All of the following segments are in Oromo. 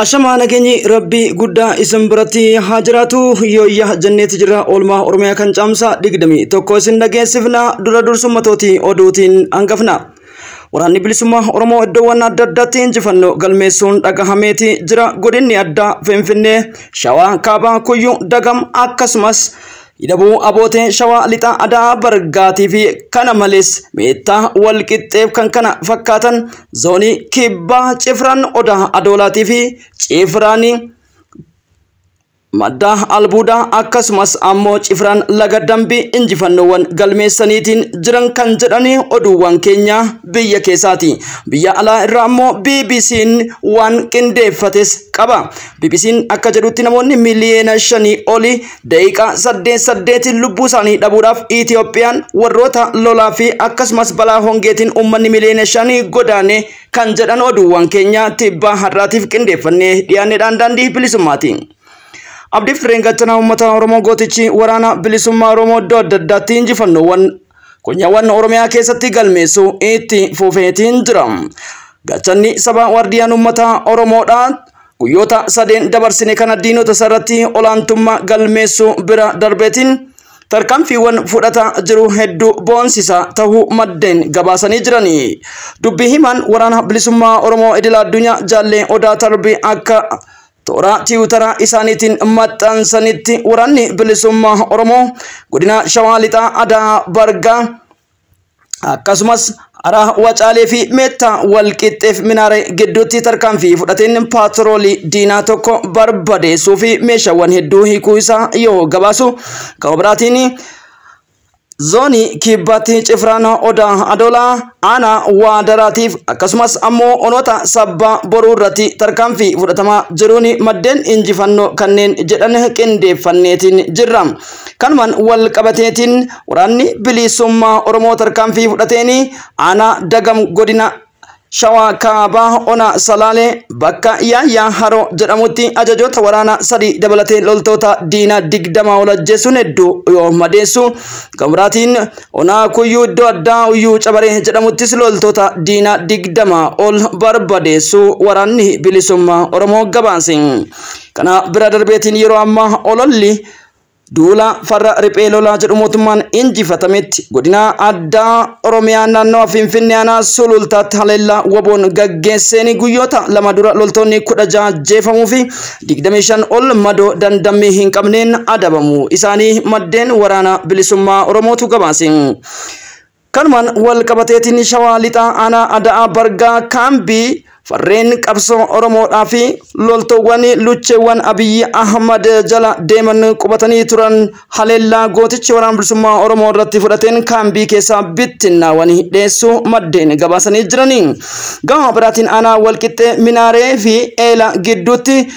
Ashamaa nageenyi rabbii guddaa isin biratti haa jiraatu. Yooyyaa jenneeti jira. Oolmaa Oromiyaa kan caamsaa 21 isin dhageessifna. Dura dursummatootii oduutiin hangafna. Waraanni bilisummaa Oromoo iddoowwan adda addaatti injifannoo galmeessuun dhagahameeti jira. Godinni addaa Finfinnee, Shawaa Kaabaa, Kuyyuu, Dagam akkasumas Hidhabuu Abootee, Shawaa Lixaa, Adaa Bargaatii fi kana malees Meettaa Walqixxeef kan kana fakkaatan zoonii Kibbaa Cifraan Odaa Adoolaatii fi Cifraan Madda Albuudaa akkasumas ammoo Cifraan Laga Dambii injifannoowwan galmeessaniitiin jiran kan jedhani oduuwwan keenya biyya keessaati. Biyya alaa irraa ammoo BBC'n waan qindeeffates qaba. BBC'n akka jedhutti namoonni miliyoona 5 oli daqiiqaa 8 lubbuu isaanii dhabuudhaaf Itoophiyaan warroota lolaa fi akkasumas balaa hongeetiin uummanni miliyoona 5 godaane kan jedhan oduuwwan keenya tibbaa har'aatiif qindeeffannee dhiyaanneedhaan daandii bilisummaati. Abdiif Fireen Gaachanaa uummata Oromoo gootichi waraana bilisummaa Oromoo iddoo adda addaatti injifannoowwan konyaawwan Oromiyaa keessatti galmeessuu itti fufeetiin jira. Gaachanni saba waardiyaan uummata Oromoodha. Guyyoota sadeen dabarsine kana diinota isarratti olaantummaa galmeessuu bira darbeetiin tarkaanfiiwwan fudhataa jiru hedduu boonsisa ta'uu maddeen gabaasanii jirani. Dubbii himaan waraana bilisummaa Oromoo idil addunyaa Jaallee Odaa Tarbii akka toora tiwutara isaaniitiin maxxansanitti waraanni bilisummaa Oromoo godina Shawaa Lixaa Adaa Bargaa akkasumas Araa Wacaalee fi Meettaa Walqixxeef Minaaree gidduutti tarkaanfii fudhateen paatroolii diinaa tokko barbadeessuu fi meeshaawwan hedduu hiikuu isaa yoo gabaasu, gama biraatiin zoonii Kibbaatti Cifraan Odaa Adoolaa aanaa Waadaraatiif akkasumas ammoo onoota sabbaa boruu irratti tarkaanfii fudhatamaa jiruun maddeen injifannoo kanneen jedhan qindeeffanneetiin jirra. Kanumaan wal qabateetiin waraanni bilisummaa Oromoo tarkaanfii fudhateen aanaa Dagam godina Shawaa Kaabaa Ona Salaalee bakka Yaayyaa Haroo jedhamutti ajajoota waraanaa 3 dabalatee loltoota diinaa 20 ol ajjeesuun hedduu yoo madeessu, gama biraatiin Onaa Kuyyuu iddoo addaa Uyyuu Cabaree jedhamuttis loltoota diinaa 20 ol barbadeessuu waraanni bilisummaa Oromoo gabaase. Kana bira darbeetiin yeroo ammaa ololli duula farra riphee lolaa jedhu mootummaan injifatametti godina addaa Oromiyaa naannoo Finfinnee aanaa Sulultaatti haleellaa waboon gaggeesseen guyyoota 2 dura loltoonni 16 ajjeefamuu fi 25 ol madoo dandammii hin qabneen adabamu isaanii maddeen waraana bilisummaa Oromootu gabaase. Kanumaan wal qabateetiin Shawaa Lixaa aanaa Ada'aa Bargaa kaambii farreen qabsoo Oromoodhaa fi loltoowwan lucheewwan Abiyyi Ahmad jala deeman qubatanii turan haleellaa gootichi waraana bilisummaa Oromoo irratti fudhateen kaambii keessaa bittinnaawwan dheessuu maddeen gabaasanii jiranii. Gama biraatiin aanaa Walqixxee Minaaree fi Eela gidduutti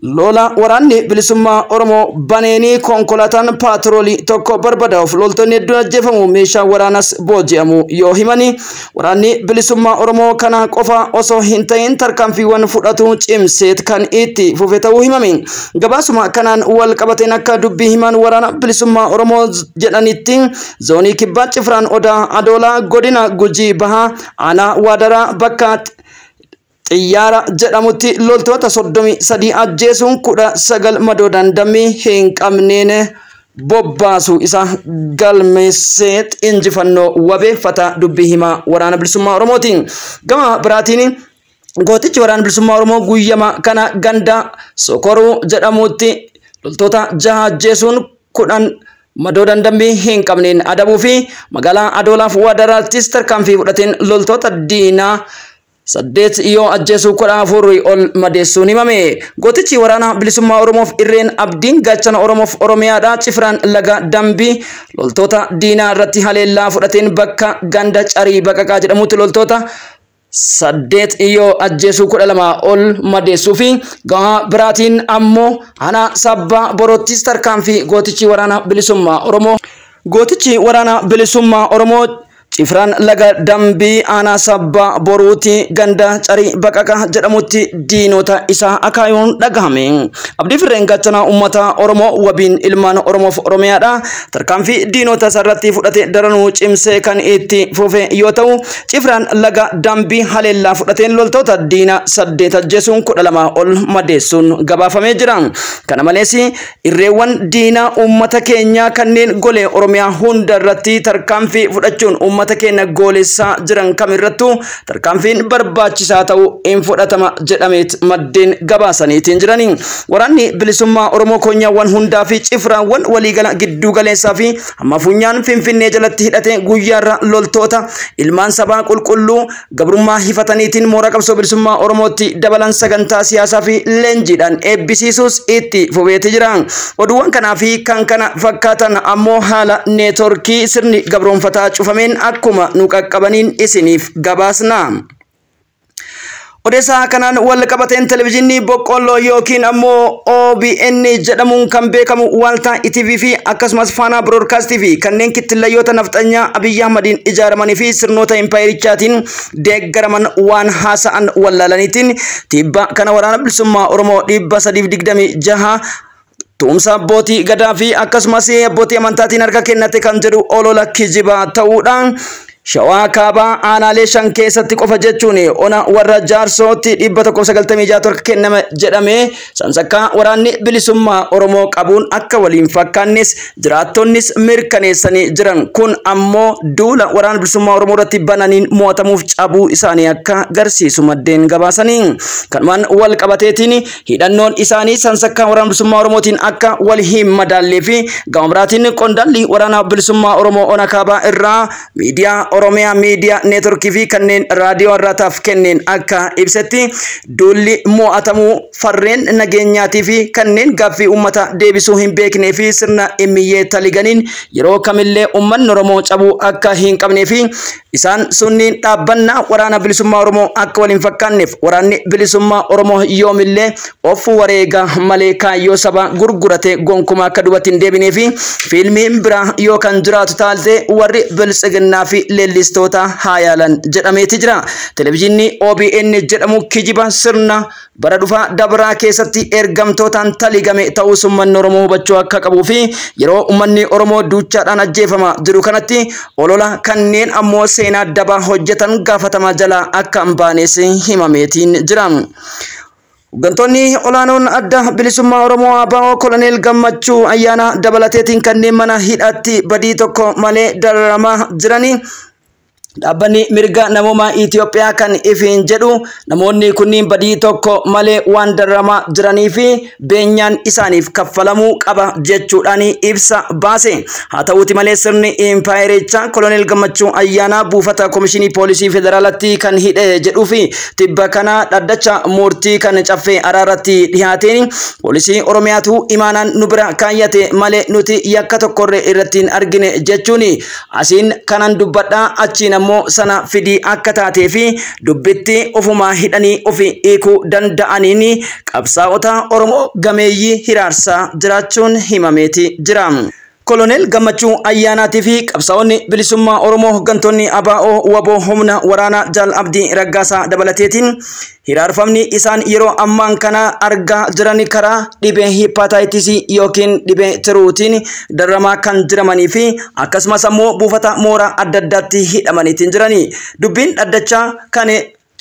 lola waraanni bilisummaa Oromoo baneenii konkolaataan paatroolii tokko barbadaa'uuf loltoonni hedduun ajjeefamu meeshaa waraanas booji'amu yoo himani, waraanni bilisummaa Oromoo kana qofa osoo hin ta'in tarkaanfiiwwan fudhatu cimseet kan itti fufe ta'uu himame. Gabaasuma kanaan wal qabateen akka dubbii himan waraana bilisummaa Oromoo jedhanitti zoonii Kibbaa Cifraan Odaa Adoolaa godina Gujii Bahaa aanaa Waadaraa bakka Xiyyaara jedhamutti loltoota 33 ajjeesuun 19 madoo dandammii hin qabneen bobbaasuu isaa galmeessee injifannoo wabeeffata dubbii himaa waraana bilisummaa Oromootiin. Gama biraatiin gootichi waraana bilisummaa Oromoo guyyama kana ganda Sokoruu jedhamutti loltoota 6 ajjeesuun 10 madoo dandammii hin qabneen adabuu fi magaalaa Adoolaaf Waadaraattis tarkaanfii fudhateen loltoota diinaa 8 yoo ajjeesuu 14 ol madeessuun himame. Gootichi waraana bilisummaa Oromoof irreen abdiin gaachana Oromoof Oromiyaadha. Cifraan Laga Dambii loltoota diinaa irratti haleellaa fudhateen bakka ganda Carii Baqaqaa jedhamutti loltoota 8 yoo ajjeesuu 12 ol madeessuu fi gama biraatiin ammoo aanaa Sabbaa Borottis tarkaanfii gootichi waraana bilisummaa Oromoo. Gootichi waraana bilisummaa Oromoo Cifraan Laga Dambii aanaa Sabbaa Boruuti ganda Carii Baqaqa jedhamutti diinota isaa akaayuun dhagahame. Abdii Firreen gaachanaa uummata Oromoo, wabiin ilmaan Oromoof Oromiyaadha. Tarkaanfii diinota isarratti fudhate daranuu cimsee kan itti fufe yoo ta'u, Cifraan Laga Dambii haleellaa fudhateen loltoota diina 8 ajjeesuun 12 ol madeessuun gabaafamee jira. Kana malees irreewwan diinaa uummata keenyaa kanneen golee Oromiyaa hunda irratti tarkaanfii fudhachuun uummata keenya goolessaa jiran kamirrattuu tarkaanfiin barbaachisaa ta'uu hin fudhatama jedhameet maddeen gabaasaniitiin jirani. Waraanni bilisummaa Oromoo koonyaawwan hundaa fi cifraawwan waliigala gidduu galeessaa fi hamma funyaan Finfinnee jalatti hidhatee guyyaarra loltoota ilmaan sabaa qulqulluu gabrummaa hifataniitiin mooraa qabsoo bilisummaa Oromootti dabalan sagantaa siyaasaa fi leenjiidhaan eebbisiisuus itti fufeeti jira. Oduuwwan kanaa fi kan kana fakkaatan ammoo haala neetworkii sirni gabroonfataa cufameen akkuma nu qaqqabaniin isiniif gabaasna. Odeessaa kanaan wal qabateen televizyiinii Boqqolloo yookiin ammoo OBN jedhamuun kan beekamu Waaltaa ETV fi akkasumas Faanaa Biroodkaastii fi kanneen kittillayyoota nafxanyaa Abiyyi Ahmadiin ijaaramanii fi sirnoota impaayerichaatiin deeggaraman waan haasa'an wallaalaniitiin tibba kana waraana bilisummaa Oromoo 326 tumsa abbootii gadaa fi akkasumas abbootii amantaatiin harka kennate kan jedhu olola kijibaa ta'uudhaan Shawaa Kaabaa aanaalee 5 keessatti qofa jechuun ona warra Jaarsootti 196 harka kenname jedhamee sansakkaa waraanni bilisummaa Oromoo qabuun akka waliin fakkaannes jiraattonnis mirkaneessanii jiran. Kun ammoo duula waraana bilisummaa Oromoo irratti bananiin mo'atamuuf cabuu isaanii akka garsiisu maddeen gabaasanii. Kanumaan wal qabateetiin hidhannoon isaanii sansakkaa waraana bilisummaa Oromootiin akka wal hin madaallee fi gama biraatiin qondaalli waraana bilisummaa Oromoo ona Kaabaa irraa miidiyaa Oromiyaa Miidiyaa Neetworkii fi kanneen raadiyoo har'aataaf kenneen akka ibsetti duulli mo'atamuu farreen nageenyaatii fi kanneen gaaffii uummata deebisuu hin beeknee fi sirna immiyyee taliganiin yeroo kamillee uummanni Oromoo cabuu akka hin qabnee fi isaan sunniin dhaabbannaa waraana bilisummaa Oromoo akka waliin fakkaanneef waraanni bilisummaa Oromoo yoomillee of wareega malee kaayyoo sabaa gurgurate gonkumaa akka duubatti hin deebinee fi fiilmiin biraa yoo kan jiraatu taalte warri biltsiginnaa fi leellistoota haa yaalan jedhameeti jira. Televizyiinni OBN jedhamu kijiba sirna bara dhufaa dabraa keessatti ergamtootaan taligame ta'uus uummanni Oromoo hubachuu akka qabuu fi yeroo uummanni Oromoo duuchaadhaan ajjeefama jiru kanatti olola kanneen ammoo seenaa dabaa hojjetan gaafatamaa jalaa akka hin baanes himameetiin jira. Hooggantoonni olaanoon adda bilisummaa Oromoo ABO Koloneel Gammachuu Ayyaanaa dabalateetiin kanneen mana hidhaatti badii tokko malee dararamaa jiranii dhaabbanni mirga namoomaa Itoophiyaa kan ifiin jedhu namoonni kunniin badii tokko malee waan dararamaa jiranii fi beenyaan isaaniif kaffalamuu qaba jechuudhaan ibsa baase. Haa ta'uuti malee sirni impaayerichaa Koloneel Gammachuu Ayyaanaa buufata Komishinii Poolisii Federaalaatti kan hidhe jedhuu fi tibba kana dhaddacha murtii kan caffee araaratti dhihaateen poolisii Oromiyaatu imaanaan nu bira kaayyate malee nuti yakka tokkorree irratti hin argine jechuun asiin kanan dubbadhaa achiin ammoo sana fidii akka taatee fi dubbitti ofumaa hidhanii ofi hiikuu danda'aniin qabsaa'ota Oromoo gameeyyii hiraarsaa jiraachuun himameeti jira. Koloneel Gammachuu Ayyaanaatii fi qabsaa'onni bilisummaa Oromoo hooggantoonni ABO WBO humna waraanaa Jaal Abdii Raggaasaa dabalateetiin hiraarfamni isaan yeroo ammaan kana argaa jiran karaa dhibee hippataayitisii yookiin dhibee tiruutiin dararamaa kan jiramanii fi akkasumas ammoo buufata mooraa adda addaatti hidhamaniitiin jirani. Dubbiin dhaddachaa kan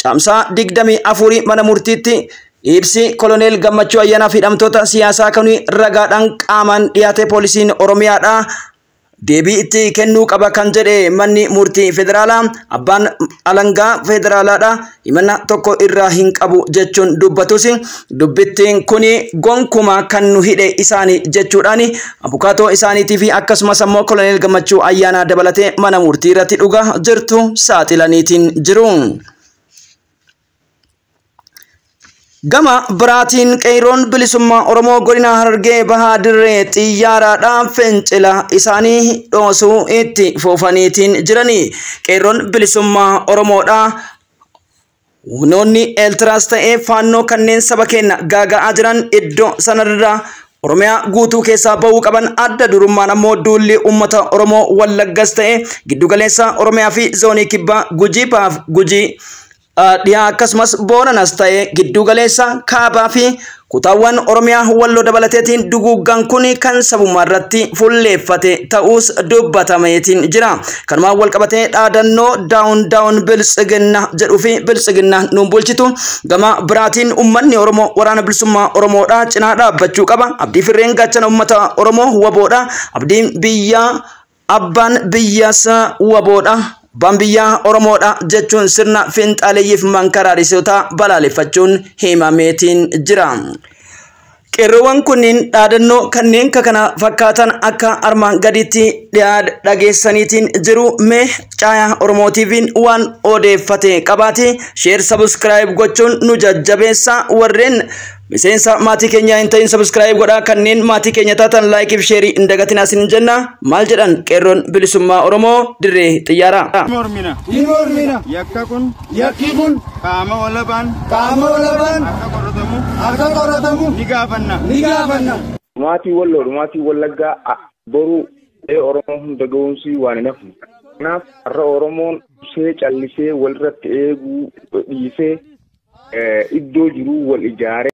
caamsaa 24 mana murtiitti ibsi Koloneel Gammachuu Ayyaanaaf hidhamtoota siyaasaa kan ragaadhaan qaamaan dhiyaate poolisiin Oromiyaadha. Deebii itti kennuu qaba kan jedhe manni murtii federaalaa abbaan alangaa federaalaadha himanna tokko irraa hin qabu jechuun dubbatus dubbittiin kun gonkumaa kan nu hidhe isaanii jechuudhaan abukaatoo isaaniitii fi akkasumas ammoo Koloneel Gammachuu Ayyaanaa dabalatee mana murtii irratti dhugaa jirtu saaxilaniitiin jiru. Gama biraatiin qeerroon bilisummaa Oromoo godina Harargee Bahaa Dirree xiyyaaraadhaan fincila isaanii dhoosuu itti fufaniitiin jirani. Qeerroon bilisummaa Oromoodha. Humnoonni Eeltiraas ta'ee faannoo kanneen saba keenya gaaga'aa jiran iddoo sanarraa Oromiyaa guutuu keessaa bahuu qaban. Adda durummaan ammoo duulli uummata Oromoo Wallaggas ta'e giddugaleessa Oromiyaa fi zoonii kibbaa Gujii baaf Gujii dhiyaa akkasumas Booranas ta'e giddugaleessa kaabaa fi kutaawwan Oromiyaa Walloo dabalateetiin duguuggaan kun kan sabummaa irratti fulleeffate ta'uus dubbatameetiin jira. Kanumaan wal qabatee dhaadannoo "Down down Biltsiginna" jedhuu fi "Biltsiginna nuun bulchitu" gama biraatiin uummanni Oromoo Waraana Bilisummaa Oromoodha cinaa dhaabbachuu qaba. Abdii firreen gaachana uummata Oromoo WBOdha. Abdiin biyyaa, abbaan biyyaas WBOdha. Abbaan biyyaa Oromoodha jechuun sirna fiinxaaleeyyiif mankaraarisoota balaaleffachuun himameetiin jira. Qeerroowwan kunniin dhaadannoo kanneen kana fakkaatan akka armaan gaditti dhageessaniitiin jiru. Mee Caayaa Oromootiifiin waan odeeffate qabaate share, subscribe gochuun nu jajjabeessa. Warreen miseensa maatii keenyaa hin ta'in subscribe godhaa, kanneen maatii keenya taatan like fi share hin dagatinaa isin jenna. Maal jedhan qeerroon bilisummaa Oromoo dirree xiyyaaraa? Mormina. Ni mormina. Yakka kun Yakki kun qaama walabaan qaama walabaan akka qoratamu akka qoratamu ni gaafanna. Ni gaafanna. Dhumaatii Walloo, dhumaatii Wallaggaa boruu Oromoo hunda ga'uunsi waan hin hafne. Kanaaf har'a Oromoon see callisee walirratti eeguu dhiisee iddoo jiruu wal ijaaree.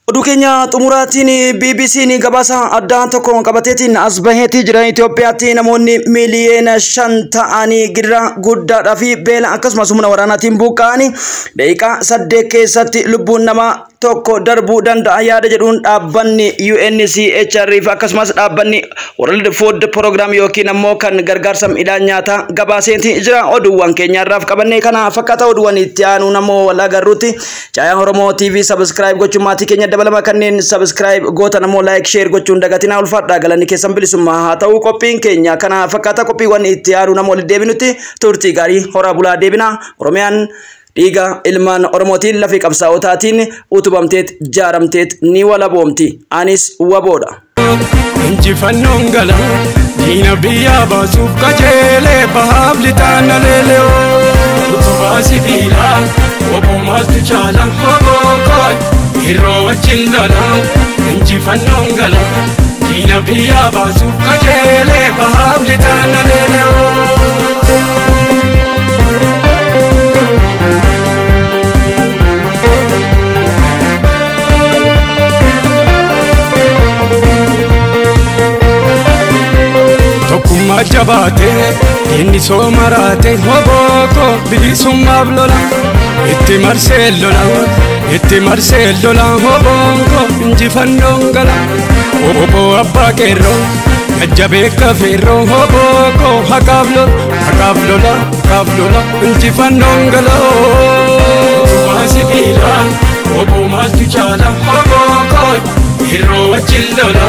Oduu keenya xumuraatiin BBC'n gabaasa addaa tokko qabateetiin as baheetii jira. Itoophiyaatti namoonni 5 miiliyoona ta'anii gidiraa guddaadhaa fi beela akkasumas humna waraanaatiin buqqa'anii daqiiqaa 8 keessatti lubbuun namaa tokko darbuu danda'a yaada jedhuun dhaabbanni UNCHR fi akkasumas dhaabbanni World Food Program yookiin ammoo kan gargaarsa midhaan nyaataa gabaaseetii jira. Oduuwwan keenya irraaf qabannee kana fakkaata. Oduuwwan itti aanuun ammoo wal agarruutti Caayaa Oromoo TV subscribe gochuun maatii keenya dabalama. Kanneen subscribe gootan ammoo like, share gochuun dagatinaa. Ulfaadhaa, galanni keessan bilisummaa haa ta'u. Qophiin keenya kana fakkaata. Qophiiwwan itti aanuun ammoo walitti deebinutti turtii gaarii, horaa bulaa, deebinaa. Oromiyaan dhiiga ilmaan Oromootiin lafee qabsaa'otaatiin utubamteet jaaramteet ni walaboomti. Anis WBOdha. Injifannoon gala, diina biyyaa baasuuf qajeelee bahaaf lixaan aleelee. Utubaa sibiilaa obbo maaltu caala, obbo yeroo wajjin lola. Injifannoon gala, diina biyyaa baasuuf qajeelee bahaaf lixaan aleelee. Tokkummaa jabaatee diinni sooma raate, hobooko bilisummaaf lola, itti marsee lola, itti marsee lola, hobooko injifannoon gala. Obbo abbaa qeerroo jajjabee kafeerroo, hobooko haqaaf lola, haqaaf lola, haqaaf lola, injifannoon gala. Utubaa sibiilaa obbo maaltu caala, hobooko yeroo wajjin lola.